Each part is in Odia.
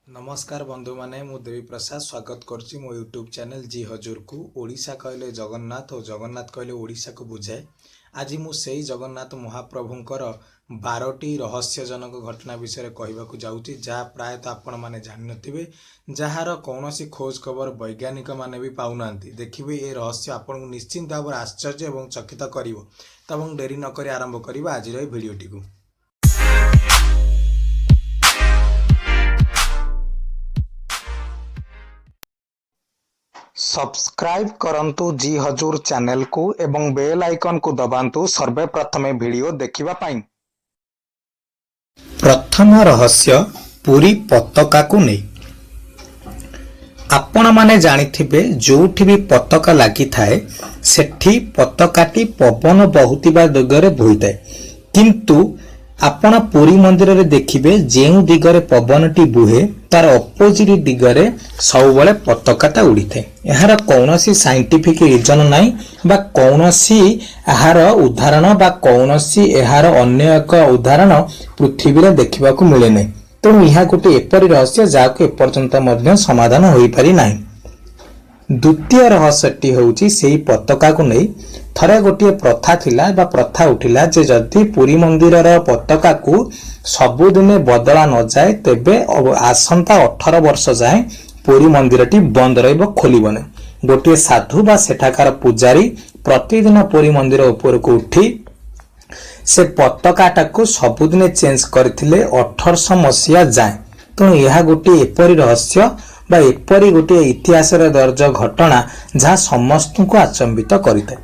ନମସ୍କାର ବନ୍ଧୁମାନେ, ମୁଁ ଦେବୀ ପ୍ରସାଦ ସ୍ୱାଗତ କରୁଛି ମୋ ୟୁଟ୍ୟୁବ୍ ଚ୍ୟାନେଲ୍ ଜି ହଜୁରକୁ। ଓଡ଼ିଶା କହିଲେ ଜଗନ୍ନାଥ ଓ ଜଗନ୍ନାଥ କହିଲେ ଓଡ଼ିଶାକୁ ବୁଝାଏ। ଆଜି ମୁଁ ସେଇ ଜଗନ୍ନାଥ ମହାପ୍ରଭୁଙ୍କର 12ଟି ରହସ୍ୟଜନକ ଘଟଣା ବିଷୟରେ କହିବାକୁ ଯାଉଛି, ଯାହା ପ୍ରାୟତଃ ଆପଣମାନେ ଜାଣିନଥିବେ, ଯାହାର କୌଣସି ଖୋଜ ଖବର ବୈଜ୍ଞାନିକମାନେ ବି ପାଉନାହାନ୍ତି। ଦେଖିବେ, ଏ ରହସ୍ୟ ଆପଣଙ୍କୁ ନିଶ୍ଚିନ୍ତ ଭାବରେ ଆଶ୍ଚର୍ଯ୍ୟ ଏବଂ ଚକିତ କରିବ। ତ ଏବଂ ଡେରି ନକରି ଆରମ୍ଭ କରିବା ଆଜିର ଏହି ଭିଡ଼ିଓଟିକୁ। ସବସ୍କ୍ରାଇବ୍ କରନ୍ତୁ ଜି ହଜୁର ଚ୍ୟାନେଲକୁ ଏବଂ ବେଲ୍ ଆଇକନ୍କୁ ଦବାନ୍ତୁ ସର୍ବେ ପ୍ରଥମେ ଭିଡ଼ିଓ ଦେଖିବା ପାଇଁ। ପ୍ରଥମ ରହସ୍ୟ ପୁରୀ ପତାକାକୁ ନେଇ। ଆପଣମାନେ ଜାଣିଥିବେ, ଯୋଉଠି ବି ପତାକା ଲାଗିଥାଏ, ସେଠି ପତାକାଟି ପବନ ବହୁଥିବା ଦିଗରେ ବୋହିଥାଏ। କିନ୍ତୁ ଆପଣ ପୁରୀ ମନ୍ଦିରରେ ଦେଖିବେ, ଯେଉଁ ଦିଗରେ ପବନଟି ବୁହେ, ତାର ଅପୋଜିଟ୍ ଦିଗରେ ସବୁବେଳେ ପତାକାଟା ଉଡ଼ିଥାଏ। ଏହାର କୌଣସି ସାଇଣ୍ଟିଫିକ୍ ରିଜନ ନାହିଁ ବା କୌଣସି ଏହାର ଉଦାହରଣ ବା କୌଣସି ଏହାର ଅନ୍ୟ ଏକ ଉଦାହରଣ ପୃଥିବୀରେ ଦେଖିବାକୁ ମିଳେ ନାହିଁ। ତେଣୁ ଏହା ଗୋଟିଏ ଏପରି ରହସ୍ୟ, ଯାହାକୁ ଏପର୍ଯ୍ୟନ୍ତ ମଧ୍ୟ ସମାଧାନ ହୋଇପାରି ନାହିଁ। ଦ୍ୱିତୀୟ ରହସ୍ୟଟି ହେଉଛି ସେଇ ପତାକାକୁ ନେଇ। ଥରେ ଗୋଟିଏ ପ୍ରଥା ଥିଲା ବା ପ୍ରଥା ଉଠିଲା ଯେ ଯଦି ପୁରୀ ମନ୍ଦିରର ପତାକାକୁ ସବୁଦିନେ ବଦଳା ନଯାଏ, ତେବେ ଆସନ୍ତା 18 ବର୍ଷ ଯାଏଁ ପୁରୀ ମନ୍ଦିରଟି ବନ୍ଦ ରହିବ, ଖୋଲିବନି। ଗୋଟିଏ ସାଧୁ ବା ସେଠାକାର ପୂଜାରୀ ପ୍ରତିଦିନ ପୁରୀ ମନ୍ଦିର ଉପରକୁ ଉଠି ସେ ପତାକାଟାକୁ ସବୁଦିନେ ଚେଞ୍ଜ କରିଥିଲେ 1800 ମସିହା ଯାଏଁ। ତେଣୁ ଏହା ଗୋଟିଏ ଏପରି ରହସ୍ୟ ବା ଏପରି ଗୋଟିଏ ଇତିହାସରେ ଦର୍ଜ ଘଟଣା, ଯାହା ସମସ୍ତଙ୍କୁ ଆଚମ୍ବିତ କରିଥାଏ।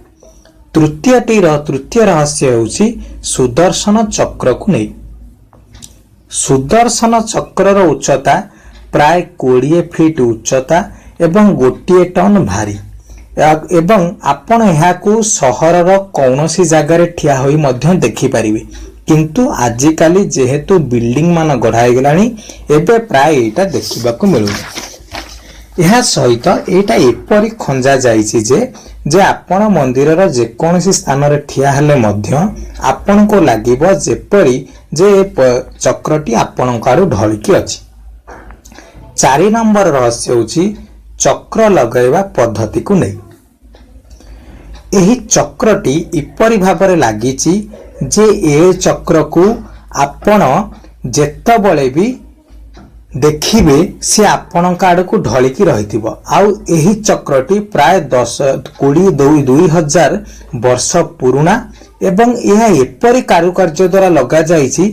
ତୃତୀୟ ରହସ୍ୟ ହେଉଛି ସୁଦର୍ଶନ ଚକ୍ରକୁ ନେଇ। ସୁଦର୍ଶନ ଚକ୍ରର ଉଚ୍ଚତା ପ୍ରାୟ 20 ଫିଟ୍ ଉଚ୍ଚତା ଏବଂ 1 ଟନ୍ ଭାରୀ ଏବଂ ଆପଣ ଏହାକୁ ସହରର କୌଣସି ଜାଗାରେ ଠିଆ ହୋଇ ମଧ୍ୟ ଦେଖିପାରିବେ। କିନ୍ତୁ ଆଜିକାଲି ଯେହେତୁ ବିଲ୍ଡିଂ ମାନ ଗଢ଼ା ହେଇଗଲାଣି, ଏବେ ପ୍ରାୟ ଏଇଟା ଦେଖିବାକୁ ମିଳୁନି। ଏହା ସହିତ ଏଇଟା ଏପରି ଖଞ୍ଜା ଯାଇଛି ଯେ ଆପଣ ମନ୍ଦିରର ଯେକୌଣସି ସ୍ଥାନରେ ଠିଆ ହେଲେ ମଧ୍ୟ ଆପଣଙ୍କୁ ଲାଗିବ ଯେପରି ଯେ ଏ ଚକ୍ରଟି ଆପଣଙ୍କ ଆଡୁ ଢଳିକି ଅଛି। 4 ନମ୍ବର ରହସ୍ୟ ହେଉଛି ଚକ୍ର ଲଗାଇବା ପଦ୍ଧତିକୁ ନେଇ। ଏହି ଚକ୍ରଟି ଏପରି ଭାବରେ ଲାଗିଛି ଯେ ଏ ଚକ୍ରକୁ ଆପଣ ଯେତେବେଳେ ବି ଦେଖିବେ, ସେ ଆପଣଙ୍କ ଆଡ଼କୁ ଢଳିକି ରହିଥିବ। ଆଉ ଏହି ଚକ୍ରଟି ପ୍ରାୟ 10 20 2 2000 ବର୍ଷ ପୁରୁଣା ଏବଂ ଏହା ଏପରି କାରୁକାର୍ଯ୍ୟ ଦ୍ୱାରା ଲଗାଯାଇଛି,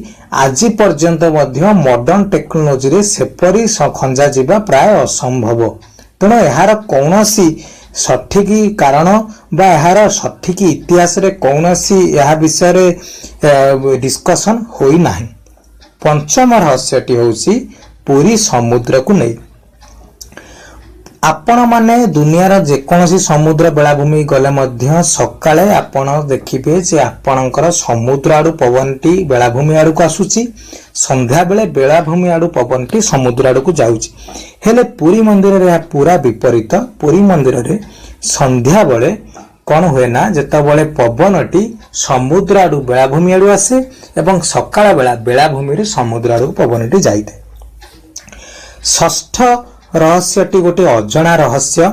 ଆଜି ପର୍ଯ୍ୟନ୍ତ ମଧ୍ୟ ମଡର୍ଣ୍ଣ ଟେକ୍ନୋଲୋଜିରେ ସେପରି ଖଞ୍ଜା ଯିବା ପ୍ରାୟ ଅସମ୍ଭବ। ତେଣୁ ଏହାର କୌଣସି ସଠିକ କାରଣ ବା ଏହାର ସଠିକ ଇତିହାସରେ କୌଣସି ଏହା ବିଷୟରେ ଡିସ୍କସନ୍ ହୋଇନାହିଁ। ପଞ୍ଚମ ରହସ୍ୟଟି ହେଉଛି ପୁରୀ ସମୁଦ୍ରକୁ ନେଇ। ଆପଣମାନେ ଦୁନିଆର ଯେକୌଣସି ସମୁଦ୍ର ବେଳାଭୂମି ଗଲେ ମଧ୍ୟ ସକାଳେ ଆପଣ ଦେଖିବେ ଯେ ଆପଣଙ୍କର ସମୁଦ୍ର ଆଡୁ ପବନଟି ବେଳାଭୂମି ଆଡ଼କୁ ଆସୁଛି, ସନ୍ଧ୍ୟାବେଳେ ବେଳାଭୂମି ଆଡୁ ପବନଟି ସମୁଦ୍ର ଆଡ଼କୁ ଯାଉଛି। ହେଲେ ପୁରୀ ମନ୍ଦିରରେ ଏହା ପୁରା ବିପରୀତ। ପୁରୀ ମନ୍ଦିରରେ ସନ୍ଧ୍ୟାବେଳେ କ'ଣ ହୁଏ ନା, ଯେତେବେଳେ ପବନଟି ସମୁଦ୍ର ଆଡୁ ବେଳାଭୂମି ଆଡୁ ଆସେ ଏବଂ ସକାଳ ବେଳା ବେଳାଭୂମିରୁ ସମୁଦ୍ର ଆଡ଼କୁ ପବନଟି ଯାଇଥାଏ। ଷଷ୍ଠ ରହସ୍ୟଟି ଗୋଟିଏ ଅଜଣା ରହସ୍ୟ।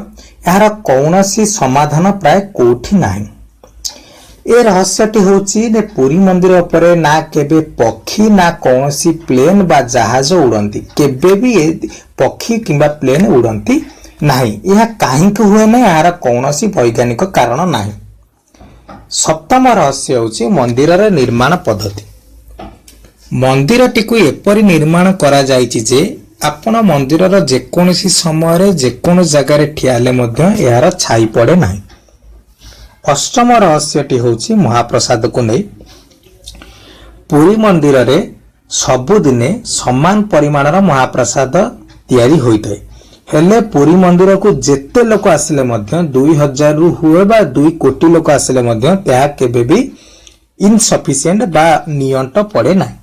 ଏହାର କୌଣସି ସମାଧାନ ପ୍ରାୟ କୋଉଠି ନାହିଁ। ଏ ରହସ୍ୟଟି ହେଉଛି ଯେ ପୁରୀ ମନ୍ଦିର ଉପରେ ନା କେବେ ପକ୍ଷୀ ନା କୌଣସି ପ୍ଲେନ୍ ବା ଜାହାଜ ଉଡ଼ନ୍ତି। କେବେ ବି ଏ ପକ୍ଷୀ କିମ୍ବା ପ୍ଲେନ୍ ଉଡ଼ନ୍ତି ନାହିଁ। ଏହା କାହିଁକି ହୁଏ ନାହିଁ, ଏହାର କୌଣସି ବୈଜ୍ଞାନିକ କାରଣ ନାହିଁ। ସପ୍ତମ ରହସ୍ୟ ହେଉଛି ମନ୍ଦିରର ନିର୍ମାଣ ପଦ୍ଧତି। ମନ୍ଦିରଟିକୁ ଏପରି ନିର୍ମାଣ କରାଯାଇଛି ଯେ ଆପଣ ମନ୍ଦିରର ଯେକୌଣସି ସମୟରେ ଯେକୌଣସି ଜାଗାରେ ଠିଆ ହେଲେ ମଧ୍ୟ ଏହାର ଛାଇ ପଡ଼େ ନାହିଁ। ଅଷ୍ଟମ ରହସ୍ୟଟି ହେଉଛି ମହାପ୍ରସାଦକୁ ନେଇ। ପୁରୀ ମନ୍ଦିରରେ ସବୁଦିନେ ସମାନ ପରିମାଣର ମହାପ୍ରସାଦ ତିଆରି ହୋଇଥାଏ। ହେଲେ ପୁରୀ ମନ୍ଦିରକୁ ଯେତେ ଲୋକ ଆସିଲେ ମଧ୍ୟ, 2000ରୁ ହୁଏ ବା 2 କୋଟି ଲୋକ ଆସିଲେ ମଧ୍ୟ, ତାହା କେବେ ବି ଇନସଫିସିଏଣ୍ଟ ବା ନିଅଣ୍ଟ ପଡ଼େ ନାହିଁ।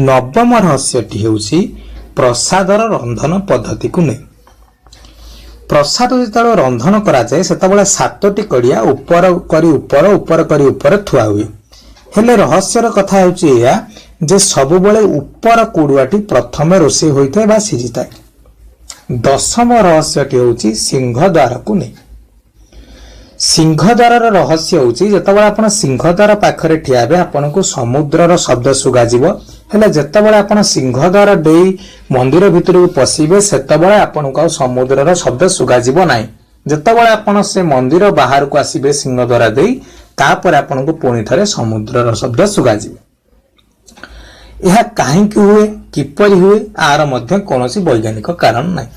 ନବମ ରହସ୍ୟଟି ହେଉଛି ପ୍ରସାଦର ରନ୍ଧନ ପଦ୍ଧତିକୁ ନେଇ। ପ୍ରସାଦ ଯେତେବେଳେ ରନ୍ଧନ କରାଯାଏ, ସେତେବେଳେ ସାତୋଟି କଡ଼ିଆ ଉପର କରି ଉପର, ଉପର କରି ଉପରେ ଥୁଆ ହୁଏ। ହେଲେ ରହସ୍ୟର କଥା ହେଉଛି ଏହା ଯେ ସବୁବେଳେ ଉପର କୁଡ଼ୁଆଟି ପ୍ରଥମେ ରୋଷେଇ ହୋଇଥାଏ ବା ସିଝିଥାଏ। ଦଶମ ରହସ୍ୟଟି ହେଉଛି ସିଂହଦ୍ୱାରକୁ ନେଇ। ସିଂହଦ୍ୱାରର ରହସ୍ୟ ହେଉଛି, ଯେତେବେଳେ ଆପଣ ସିଂହଦ୍ୱାର ପାଖରେ ଠିଆ ହେବେ, ଆପଣଙ୍କୁ ସମୁଦ୍ରର ଶବ୍ଦ ଶୁଗାଯିବ। ହେଲେ ଯେତେବେଳେ ଆପଣ ସିଂହଦ୍ୱାର ଦେଇ ମନ୍ଦିର ଭିତରକୁ ପଶିବେ, ସେତେବେଳେ ଆପଣଙ୍କୁ ଆଉ ସମୁଦ୍ରର ଶବ୍ଦ ଶୁଗାଯିବ ନାହିଁ। ଯେତେବେଳେ ଆପଣ ସେ ମନ୍ଦିର ବାହାରକୁ ଆସିବେ ସିଂହଦ୍ୱାର ଦେଇ, ତାପରେ ଆପଣଙ୍କୁ ପୁଣି ଥରେ ସମୁଦ୍ରର ଶବ୍ଦ ଶୁଗାଯିବ। ଏହା କାହିଁକି ହୁଏ, କିପରି ହୁଏ, ଆର ମଧ୍ୟ କୌଣସି ବୈଜ୍ଞାନିକ କାରଣ ନାହିଁ।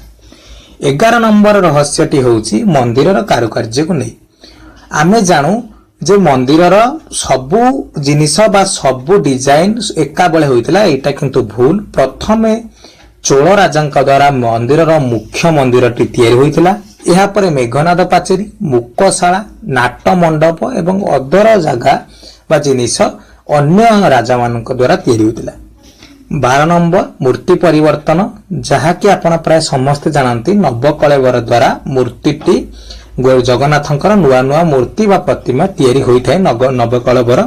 11 ନମ୍ବର ରହସ୍ୟଟି ହେଉଛି ମନ୍ଦିରର କାରୁକାର୍ଯ୍ୟକୁ ନେଇ। ଆମେ ଜାଣୁ ଯେ ମନ୍ଦିରର ସବୁ ଜିନିଷ ବା ସବୁ ଡିଜାଇନ ଏକାବେଳେ ହୋଇଥିଲା। ଏଇଟା କିନ୍ତୁ ଭୁଲ। ପ୍ରଥମେ ଚୋଳ ରାଜାଙ୍କ ଦ୍ୱାରା ମନ୍ଦିରର ମୁଖ୍ୟ ମନ୍ଦିରଟି ତିଆରି ହୋଇଥିଲା। ଏହାପରେ ମେଘନାଦ ପାଚେରୀ, ମୁକଶାଳା, ନାଟ ମଣ୍ଡପ ଏବଂ ଅଦର ଜାଗା ବା ଜିନିଷ ଅନ୍ୟ ରାଜାମାନଙ୍କ ଦ୍ୱାରା ତିଆରି ହୋଇଥିଲା। 12 ନମ୍ବର, ମୂର୍ତ୍ତି ପରିବର୍ତ୍ତନ, ଯାହାକି ଆପଣ ପ୍ରାୟ ସମସ୍ତେ ଜାଣନ୍ତି, ନବକଳେବର ଦ୍ୱାରା ମୂର୍ତ୍ତିଟି ଜଗନ୍ନାଥଙ୍କର ନୂଆ ନୂଆ ମୂର୍ତ୍ତି ବା ପ୍ରତିମା ତିଆରି ହୋଇଥାଏ ନବକଳେବର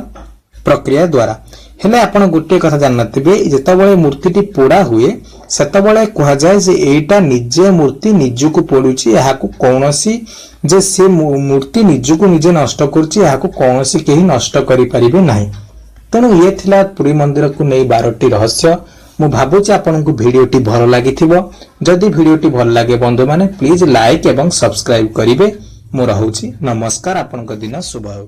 ପ୍ରକ୍ରିୟା ଦ୍ୱାରା। ହେଲେ ଆପଣ ଗୋଟିଏ କଥା ଜାଣିନଥିବେ, ଯେତେବେଳେ ମୂର୍ତ୍ତିଟି ପୋଡ଼ା ହୁଏ, ସେତେବେଳେ କୁହାଯାଏ ଯେ ଏଇଟା ନିଜେ ମୂର୍ତ୍ତି ନିଜକୁ ପୋଡୁଛି, ଏହାକୁ କୌଣସି ଯେ ସେ ମୂର୍ତ୍ତି ନିଜକୁ ନିଜେ ନଷ୍ଟ କରୁଛି, ଏହାକୁ କୌଣସି କେହି ନଷ୍ଟ କରିପାରିବେ ନାହିଁ। ତେଣୁ ଇଏ ଥିଲା ପୁରୀ ମନ୍ଦିରକୁ ନେଇ 12ଟି ରହସ୍ୟ। ମୁଁ ଭାବୁଛି ଆପଣଙ୍କୁ ଭିଡ଼ିଓଟି ଭଲ ଲାଗିଥିବ। ଯଦି ଭିଡ଼ିଓଟି ଭଲ ଲାଗେ ବନ୍ଧୁମାନେ, ପ୍ଲିଜ୍ ଲାଇକ୍ ଏବଂ ସବସ୍କ୍ରାଇବ୍ କରିବେ। ମୁଁ ରହୁଛି, ନମସ୍କାର। ଆପଣଙ୍କ ଦିନ ଶୁଭ ହେଉ।